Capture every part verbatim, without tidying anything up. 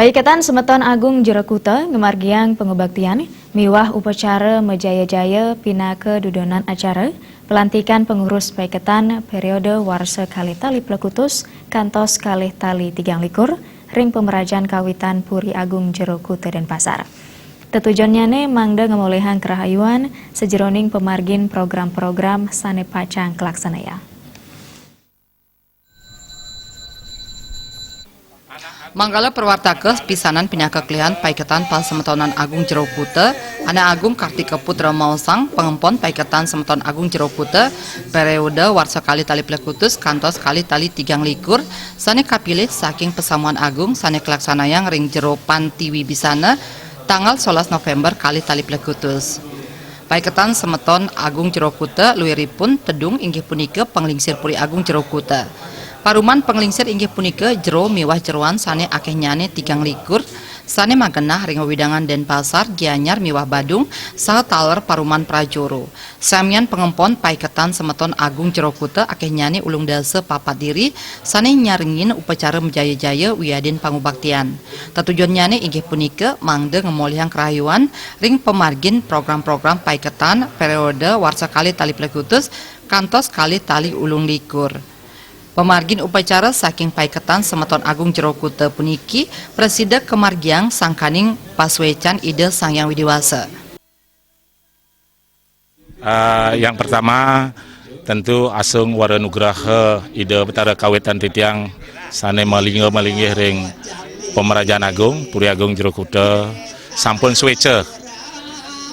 Paiketan Semeton Agung Jero Kuta ngamargiang pangubaktian miwah upacara majaya-jaya pinaka dudonan acara pelantikan pengurus Paiketan periode warsa kalih tali plekutus kantos kalih tali tigang likur ring pamrajan kawitan Puri Agung Jero Kuta Denpasar. Tetujonnyane mangda ngamolihang karahayuan sajeroning pamargin program-program sane pacang kalaksanayang. Manggala prawartaka pisanan pinaka kelihan Paiketan Pasemetonan Agung Jero Kuta, Anak Agung Kartika Putra maosang pangempon Paiketan Semeton Agung Jero Kuta periode warsa kalih tali plekutus kantos kalih tali tigang likur sane kapilih saking pasamuan agung sane kalaksanayang ring Jero Panti Wibisana tanggal solas November kalih tali plekutus. Paiketan Semeton Agung Jero Kuta luiripun tedung inggih punika Panglingsir Puri Agung Jero Kuta. Paruman panglingsir inggih punika jero miwah jeroan sane akehnyane tigang likur, sane magenah ring wewidangan Denpasar, Gianyar miwah Badung, saha taler paruman prajuru. Samian pangempon Paiketan Semeton Agung Jero Kuta akehnyane ulung dasa papat diri, sane nyarengin upacara majaya-jaya wiadin pangubaktian. Tetujonnyane inggih punika mangda ngamolihang karahayuan ring pamargin program-program Paiketan periode warsa kalih tali plekutus kantos kalih tali ulung likur. Pamargin upacara saking Paiketan Semeton Agung Jero Kuta puniki prasida kamargiang sangkaning pasuecan Ida Sang Hyang Widi Wasa. Eh, yang pertama, tentu asung wara nugraha Ida Betara kawitan titiang sane malingga malinggih ring Pamrajan Agung, Puri Agung Jero Kuta, sampun sueca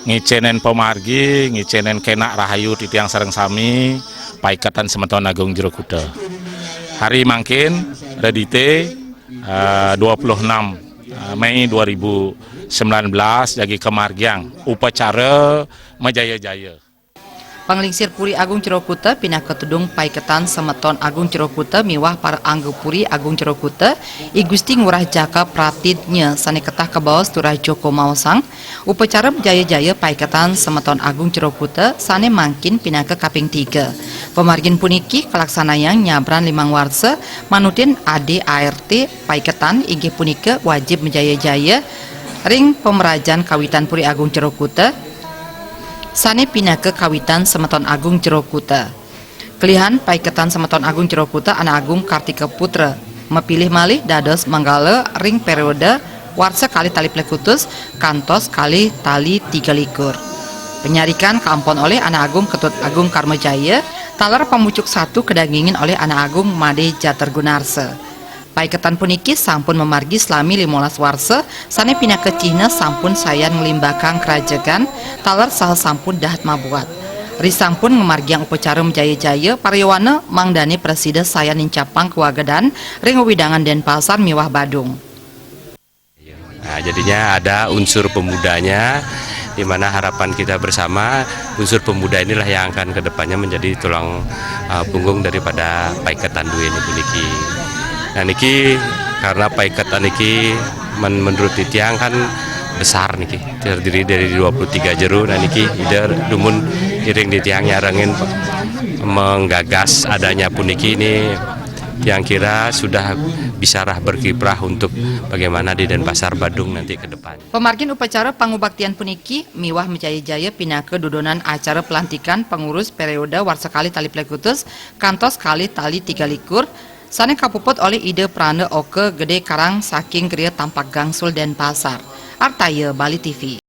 ngicenen pamargi, ngicenen kenak rahayu titiang sareng sami, Paiketan Semeton Agung Jero Kuta. Hari mangkin, Redite, eh, dua puluh enam, eh, Mei dua ribu sembilan belas, jagi kamargiang upacara majaya-jaya. Panglingsir Puri Agung Jero Kuta pinaka tedung Paiketan Semeton Agung Jero Kuta miwah para angga Puri Agung Jero Kuta, I Gusti Ngurah Jaka Pratidnya sane ketah kabaos Turah Joko maosang, upacara majaya-jaya Paiketan Semeton Agung Jero Kuta sane mangkin pinaka kaping tiga. Pamargin puniki kalaksanayang nyabran limang warsa manutin A D A R T Paiketan inggih punika wajib majaya-jaya ring pamrajan kawitan Puri Agung Jero Kuta, sane pinaka kawitan Semeton Agung Jero Kuta. Kelihan Paiketan Semeton Agung Jero Kuta Anak Agung Kartika Putra mapilih malih dados manggala ring periode warsa kalih tali plekutus kantos kalih tali tiga likur. Penyarikan kampon olih Anak Agung Ketut Agung Karmajaya, taler pamucuk satu kadagingin olih Anak Agung Made Jatergunarsa. Paiketan puniki sampun mamargi salami limolas warsa, sane pinaka cihna sampun sayan nglimbakang krajegan, taler saha sampun dahat mabuat. Risampun ngamargiang upacara majaya-jaya, paryowana mangdane prasida sayan nincapang kawagedan ring wewidangan Denpasar miwah Badung. Nah, jadinya ada unsur pemudanya, di mana harapan kita bersama, unsur pemuda inilah yang akan kedepannya menjadi tulang, uh, punggung daripada Paiketan Due puniki. Nah, niki karena Paiketan niki men-, menurut titiang kan besar niki, terdiri dari dua puluh tiga jero. Nah, niki Ida dumun iring titiang nyarengin menggagas adanya puniki ini, yang kira sudah bisa rah berkiprah untuk bagaimana di Denpasar Badung nanti ke depan. Pamargin upacara pangubaktian puniki miwah majaya-jaya pinaka dudonan acara pelantikan pengurus periode warsa kalih tali plekutus kantos kalih tali tiga likur, sane kapuput olih Ida Pranda Oka Gede Karang saking Gria Tampak Gangsul, Denpasar. Artaya, Bali T V.